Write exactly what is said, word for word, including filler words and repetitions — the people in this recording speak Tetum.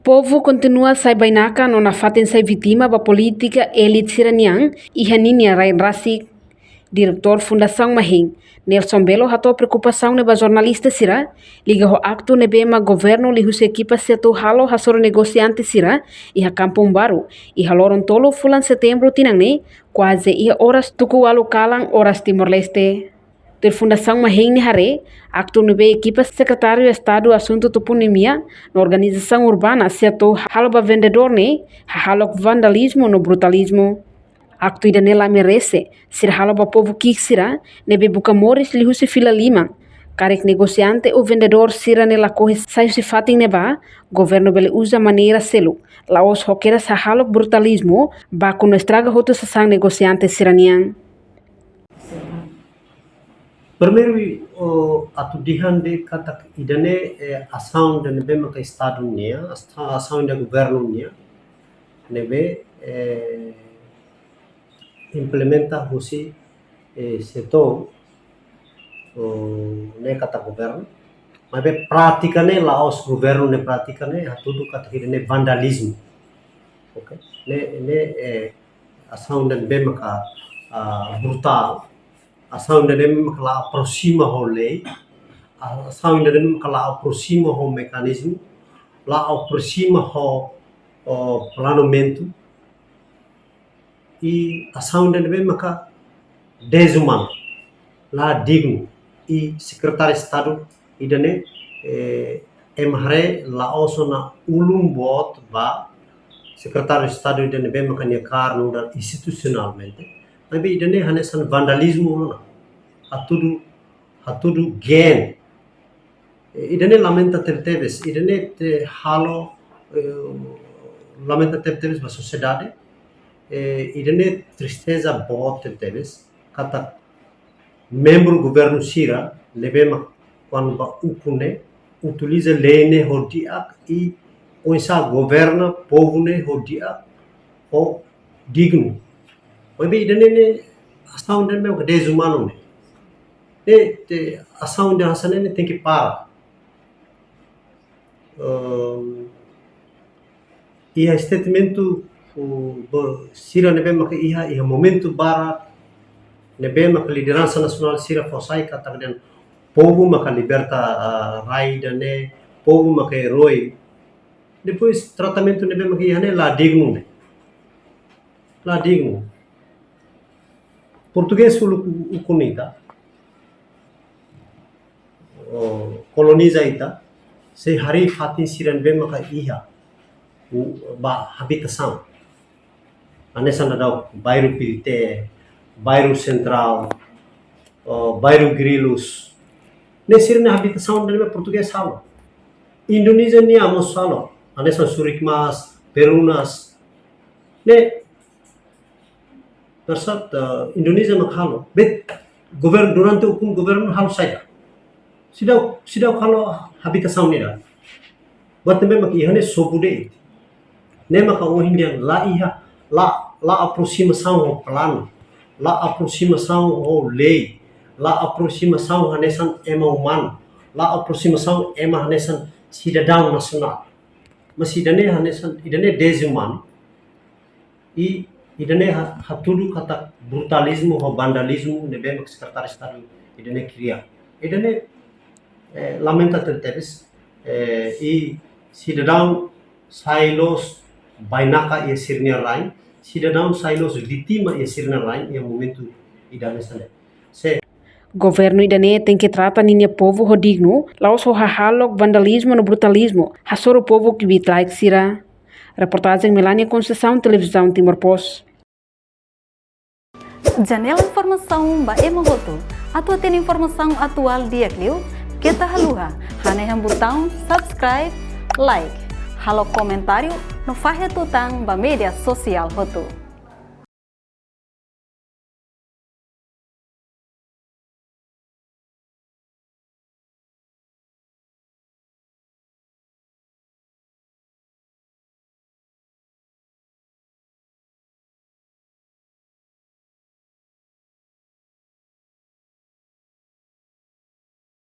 Povu kontinua sai bainaka no nafatin sai vítima ba polítika elite sira-nian iha ninia rain rasik. Diretór Fundasaun Mahin, Nelson Belo, hato'o preokupasaun ne'e ba jornalista sira, liga ho aktu ne'ebé mak governu liuhusi ekipa SEATOU halo hasoru negosiante sira iha Kampung Baru, iha loron tolu fulan Setembru tinan ne'e, kuaze iha oras tuku ualu kalan oras Timor-Leste. Tuir Fundasaun Mahin nia haree, aktu ne'ebé ekipa Sekretáriu Estadu Asuntu Toponímia no Organizasaun Urbana SEATOU halo ba vendedór ne'e, hahalok vandalizmu no brutalizmu. Aktu ida-ne'e la merese, sira halo ba povu ki'ik sira ne'ebé buka moris liuhusi fila liman. Karik negosiante ou vendedór sira ne'e lakohi sai husi fatin ne'ebá, governu bele uza maneira seluk, la'ós ho kedas hahalok brutalizmu, baku no estraga hotu sasán negosiante sira-nian. Primeiru, o, atu dehan de'it katak ida-ne'e, eh, asaun ida ne'ebé maka Estadu nian, asa-, asaun ida governu nian, ne'ebé, eh, implementa husi, eh, SEATOU, o, ne'e katak governu. Maibé prátika ne'e la'ós governu nia prátika ne'e, hatudu katak ida-ne'e vandalizmu. Oke? Ne'e, ne'e, eh, asaun ida ne'ebé maka, ah, brutál. Asaun ida ne'ebé maka la aproxima ho lei. Asaun ida ne'ebé maka la aproxima ho mekanizmu. La aproxima ho, ho planeamentu. I asaun ida ne'ebé maka dezumanu, la dignu. I Sekretáriu Estadu ida-ne'e, eh, ema haree la'ós ona ulun boot ba Sekretáriu Estadu ida ne'ebé maka nia kaer nu'udar institusionalmente. Maibé ida-ne'e hanesan vandalizmu ona. Hatudu, hatudu gene. Eh, ida-ne'e lamenta tebetebes, ida-ne'e te halo, eh, lamenta tebetebes ba sosiedade, eh, ida-ne'e tristeza boot tebetebes, katak membru governu sira ne'ebé mak kuandu ba ukun ne'e, utiliza lei ne'e ho di'ak i oinsá governa povu ne'e ho di'ak, ho dignu. Maibé ida-ne'e ne'e asaun ida ne'ebé maka dezumanu ne'e. Ne'e, ne'e asaun ida hanesan ne'e tenke para. Ehm, iha statementu, o, bo-, sira ne'ebé maka iha, iha momentu barak, ne'ebé maka lideransa nasionál sira fó sai katak dehan povu maka liberta, ah, rai ida-ne'e, povu maka eroi. Depois tratamentu ne'ebé maka iha ne'e la dignu ne'e. La dignu. Portugés uluk ukun ita, o, koloniza ita, sei harii fatin sira ne'ebé maka iha, u-, ba habitasaun. Hanesan daudaun bairru Pirité, bairru Sentrál, o, bairru Grilus. Ne'e sira-nia habitasaun ida ne'ebé portugés halo. Indonézia nian mós halo. Hanesan Surikmas, Perumnas. Ne'e Persat, eh, Indonézia mak halo. Be governu durante ukun governu halo saida. Seidauk, seidauk halo habitasaun ida. Buat ne'ebé mak iha ne'e sobu de'it. Ne'e maka ohin dehan la iha, la, la aproximasaun ho planu, la aproximasaun ho lei, la aproximasaun hanesan ema umanu, la aproximasaun ema hanesan sidadaun nasionál. Mas ida-ne'e hanesan, ida-ne'e dezumanu. I ida-ne'e ha-, hatudu katak brutalizmu ho vandalizmu ne'ebé mak Sekretáriu Estadu ida-ne'e kria. Ida-ne'e, eh, lamenta tebetebes, eh, i sidadaun sai loos bainaka iha sira-nia rain, sidadaun sai loos vítima iha sira-nia rain iha momentu ida-ne'e hanesan ne'e. Se Governu ida-ne'e tenke trata ninia povu ho dignu, la'ós ho hahalok vandalizmu no brutalizmu, hasoru povu kbiit-laek sira. Reportajen Melania Conceição, Televizaun Timor Post. Janela informasaun ba ema hotu. Atu hatene informasaun atuál di'ak liu, keta haluha hanehan butaun subscribe, like, halo komentáriu no fahe tutan ba média sosiál hotu.